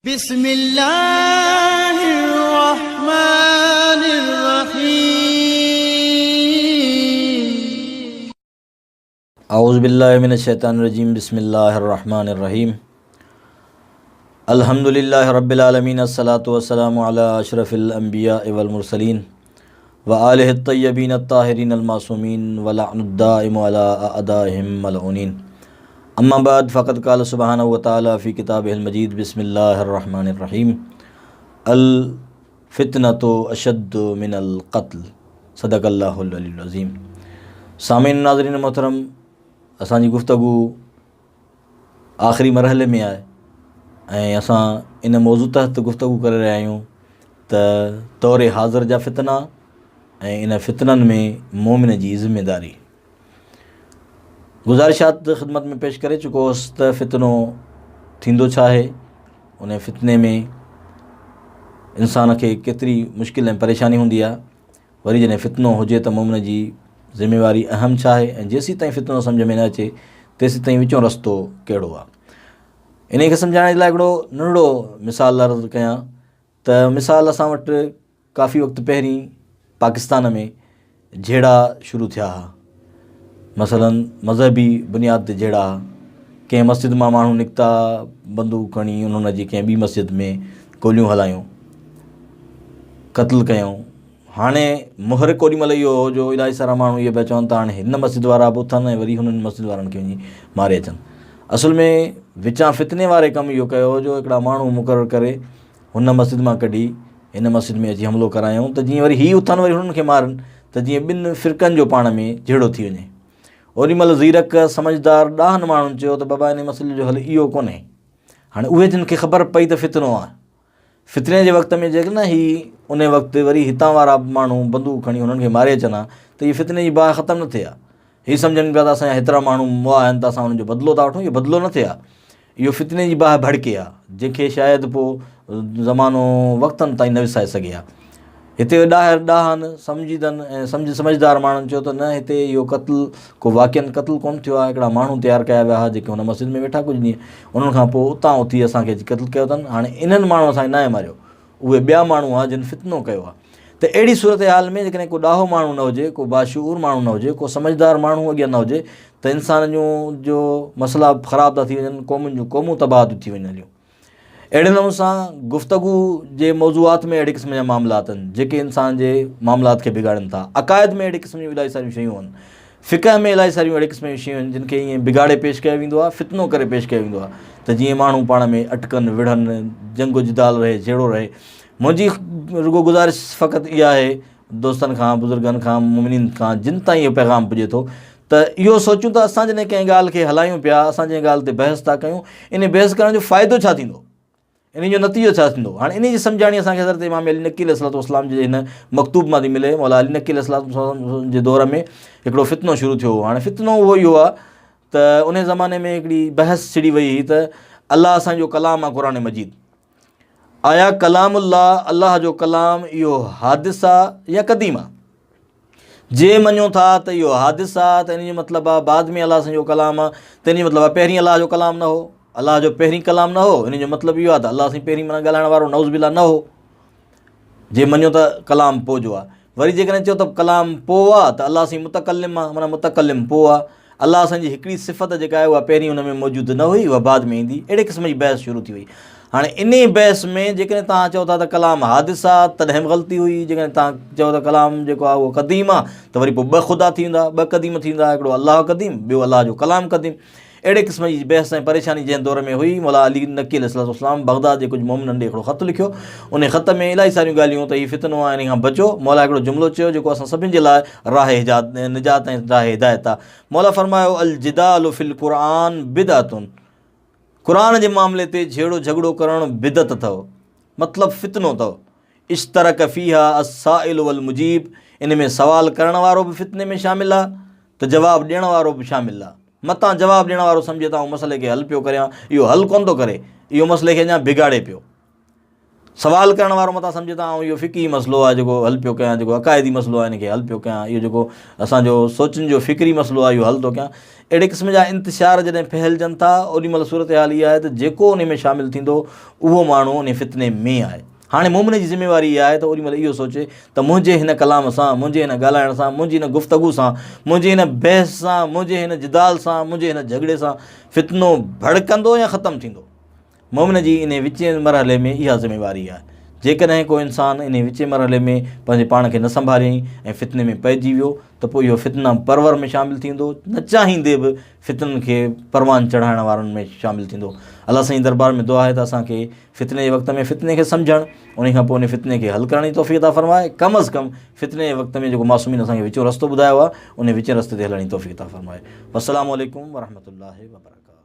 بسم الله الرحمن الرحيم. اعوذ بالله من الشيطان الرجيم بسم الله الرحمن الرحيم الحمد لله رب العالمين الصلاة والسلام على اشرف الانبياء والمرسلين وآله الطيبين الطاهرين المعصومين ولعن الدائم على اعدائهم ملعونين اما بعد فقد قال سبحانه وتعالى في كتابه المجيد بسم الله الرحمن الرحيم الفتنة اشد من القتل صدق الله العلي العظيم سامعين ناظرين محترم اسان جي گفتگو آخري مرحلي ۾ آهي ۽ اسان ان موضوع تحت گفتگو ڪري رهيا آهيون ته دور حاضر جا فتنا ۽ ان فتنن ۾ مومن جي ذميداري گذارشات خدمت ۾ پيش ڪري چڪو هوس ته فتنو ٿيندو ڇا آهي ان فتني ۾ انسان کي ڪيتري مشڪل ۽ پريشاني هوندي آهي وري جڏهن فتنو هجي ته مؤمن جي ذميواري اهم ڇا آهي ۽ جيسيتائين فتنو سمجهه ۾ نه اچي تيسيتائين وچون رستو ڪهڙو آهي؟ انهيء کي سمجهائڻ جي لاء هڪڙو ننڍڙو مثال عرض ڪيان ته مثال اسان وٽ ڪافي وقت پهرين پاڪستان ۾ جهيڙا شروع ٿيا هئا مثلا مذهبي بنياد تي جهيڙا ها ڪنهن مسجد مان ماڻهو نڪتا بندوق کڻي انهن اچي ڪنهن ٻي مسجد ۾ گوليون هلايون قتل ڪيائون هاڻي محرڪ اوڏي مهل اهو هو جو الاهي سارا ماڻهو اهي پيا چون ته هاڻي هن مسجد وارا به اٿن ۽ وري هنن مسجد وارن کي وڃي ماري اچن اصل ۾ وچان فتني واري ڪم اهو ڪيو جو هڪڙا ماڻهو مقرر ڪري هن مسجد مان ڪڍي هن مسجد ۾ اچي حملو ڪرايائون ته جيئن وري هي اٿن وري هنن کي مارن ته جيئن ٻن فرقن جو پاڻ ۾ جهيڙو ٿي وڃي. اوڏي مهل زيرڪ، سمجهدار، ڏاهن ماڻهن چيو ته بابا انهي مسئلي جو حل اهو ڪونهي. هاڻي اهي جن کي خبر پئي ته فتنو آهي. فتني جي وقت ۾ جيڪڏهن هي انهي وقت وري هتان وارا ماڻهو بندوق کڻي هنن کي ماري اچن ها ته هي فتني جي باهه ختم نه ٿئي ها. هي سمجهن پيا ته اسان جا هيترا ماڻهو مئا آهن ته اسان انهن جو بدلو ٿا وٺون، اهو بدلو نه ٿئي ها. اهو فتني جي باهه ڀڙڪي ها، جنهن کي شايد پوء زمانو وقتن تائين نه وسائي سگهي ها. هتي ڏاهر ڏاهن، سمجهيدن ۽ سمجهه سمجهدار ماڻهن چيو ته نه هتي اهو قتل ڪو واقعن قتل ڪونه ٿيو آهي، هڪڙا ماڻهو تيار ڪيا ويا هئا جيڪي هن مسجد ۾ ويٺا ڪجهه ڏينهن انهن کان پوء اتان اٿي اسان کي اچي قتل ڪيو اٿن، هاڻي انهن ماڻهن اسان کي ناهي ماريو، اهي ٻيا ماڻهو هئا جن فتنو ڪيو آهي. ته اهڙي صورتحال ۾ جيڪڏهن ڪو ڏاهو ماڻهو نه هجي، ڪو باشعور ماڻهو نه هجي، ڪو سمجهدار ماڻهو اڳيان نه هجي ته انسان جون جو مسئلا خراب ٿا ٿي وڃن، قومن جون قومون تباهه ٿيون ٿي وڃن هليون. اهڙي نموني سان گفتگو جي موضوعات ۾ اهڙي قسم جا معاملات آهن جيڪي انسان جي معاملات کي بگاڙين ٿا. عقائد ۾ اهڙي قسم جون الاهي ساريون شيون آهن. فقه ۾ الاهي ساريون اهڙي قسم جون شيون آهن جن کي ائين بگاڙي پيش ڪيو ويندو آهي، فتنو ڪري پيش ڪيو ويندو آهي ته جيئن ماڻهو پاڻ ۾ اٽڪن، وڙهن، جنگ و جدال رهي، جهيڙو رهي. منهنجي رڳو گذارش فقط اها آهي دوستن کان، بزرگن کان، مؤمنين کان جن تائين اهو پيغام پڄي ٿو ته اهو سوچيون ته اسان جڏهن ڪنهن ڳالهه کي هلايون پيا، اسان جنهن ڳالهه تي بحث ٿا ڪيون، انهي بحث ڪرڻ جو فائدو ڇا ٿيندو؟ انهي جو نتيجو ڇا ٿيندو؟ هاڻي انهي جي سمجهاڻي اسان کي حضرت امام علي نقي عليه الصلوة والسلام جي هن مڪتوب مان ٿي ملي. مولا علي نقي عليه الصلوة والسلام جي دور ۾ هڪڙو فتنو شروع ٿيو هو. هاڻي فتنو اهو ئي هو ته انهي زماني ۾ هڪڙي بحث ڇڙي وئي هئي ته الله سائين جو ڪلام آهي قرآن مجيد. آيا ڪلام الله، الله جو ڪلام، اهو حادث آ يا قديم آ؟ جي مڃو ٿا ته اهو حادث آ ته ان جو مطلب آ بعد ۾ الله سائين جو ڪلام آ ته ان جو مطلب آ پهرين الله جو ڪلام نه هو، الله جو پهرين ڪلام نه هو، ان جو مطلب اهو آ ته الله سائين پهرين معنيٰ ڳالهائڻ وارو نعوذ بالله نه هو. جي مڃو ته ڪلام پوء جو آ. وري جيڪڏهن چئو ته ڪلام پوء آ ته الله سائين متڪلم آ معنيٰ متڪلم پوء آ. الله سائين جي هڪڙي صفت جيڪا آهي اها پهرين ان ۾ موجود نه هئي اها بعد ۾ ايندي. اهڙي قسم جي بحث شروع ٿي وئي. هاڻي انهي بحث ۾ جيڪڏهن توهان چئو ٿا ته ڪلام حادث آ تڏهن به غلطي هئي، جيڪڏهن توهان چئو ته ڪلام جيڪو آ اهو قديم آ ته وري پوء ٻه خدا ٿي ويندا، ٻه قديم ٿي ويندا، هڪڙو الله قديم ٻيو الله جو ڪلام قديم. اهڙي قسم جي بحث ۽ پريشاني جنهن دور ۾ هئي، مولا علي نقي عليه الصلوة والسلام بغداد جي ڪجهه مؤمنن ڏي هڪڙو خط لکيو. انهي خط ۾ الاهي ساريون ڳالهيون ته هي فتنو آهي انهي کان بچو. مولا هڪڙو جملو چيو جيڪو اسان سڀني جي لاء راهه نجات ۽ راهه هدايت آهي. مولا فرمايو، الجدال في القرآن بدعة قرآن جي معاملي تي جهيڙو جهڳڙو ڪرڻ بدعت اٿو، مطلب فتنو اٿو. اشترڪ فيها السائل والمجيب ان ۾ سوال ڪرڻ وارو به فتني ۾ شامل آهي ته جواب ڏيڻ وارو به شامل آهي. متان جواب ڏيڻ وارو سمجهي ته آئون مسئلي کي حل پيو ڪريان، اهو حل ڪونه ٿو ڪري، اهو مسئلي کي اڃا بگاڙي پيو. سوال ڪرڻ وارو متان سمجهي ته آئون اهو فقهي مسئلو آهي جيڪو حل پيو ڪيان، جيڪو عقائدي مسئلو آهي ان کي حل پيو ڪيان، اهو جيڪو اسان جو سوچن جو فڪري مسئلو آهي اهو حل ٿو ڪيان. اهڙي قسم جا انتشار جڏهن ڦهلجن ٿا اوڏي مهل صورتحال اها آهي ته جيڪو انهي ۾ شامل ٿيندو اهو ماڻهو انهي فتني ۾ آهي. هاڻي مومن جي ذميواري اها آهي ته اوڏي مهل اهو سوچي ته منهنجي هن ڪلام سان، منهنجي هن ڳالهائڻ سان، منهنجي هن گفتگو سان، منهنجي هن بحث سان، منهنجي هن جدال سان، منهنجي هن جهڳڙي سان فتنو ڀڙڪندو يا ختم ٿيندو؟ مؤمن جي انهي وچين مرحلي ۾ اها ذميواري آهي. جيڪڏهن ڪو انسان انهي وچين مرحلي ۾ پنهنجي پاڻ کي نه سنڀاليائين ۽ فتني ۾ پئجي ويو ته پوء اهو فتنه پرور ۾ شامل ٿيندو، نه چاهيندي به فتنن کي پروان چڙهائڻ وارن ۾ شامل ٿيندو. الله سائين جي دربار ۾ دعا آهي ته اسان کي فتني جي وقت ۾ فتني کي سمجهڻ، انهي کان پوء انهي فتني کي حل ڪرڻ جي توفيق عطا فرمائي. ڪم از ڪم فتني جي وقت ۾ جيڪو معصومين اسان کي وچون رستو ٻڌايو آهي، انهي وچين رستي تي هلڻ جي توفيق عطا فرمائي. والسلام عليڪم ورحمة الله وبرڪاته.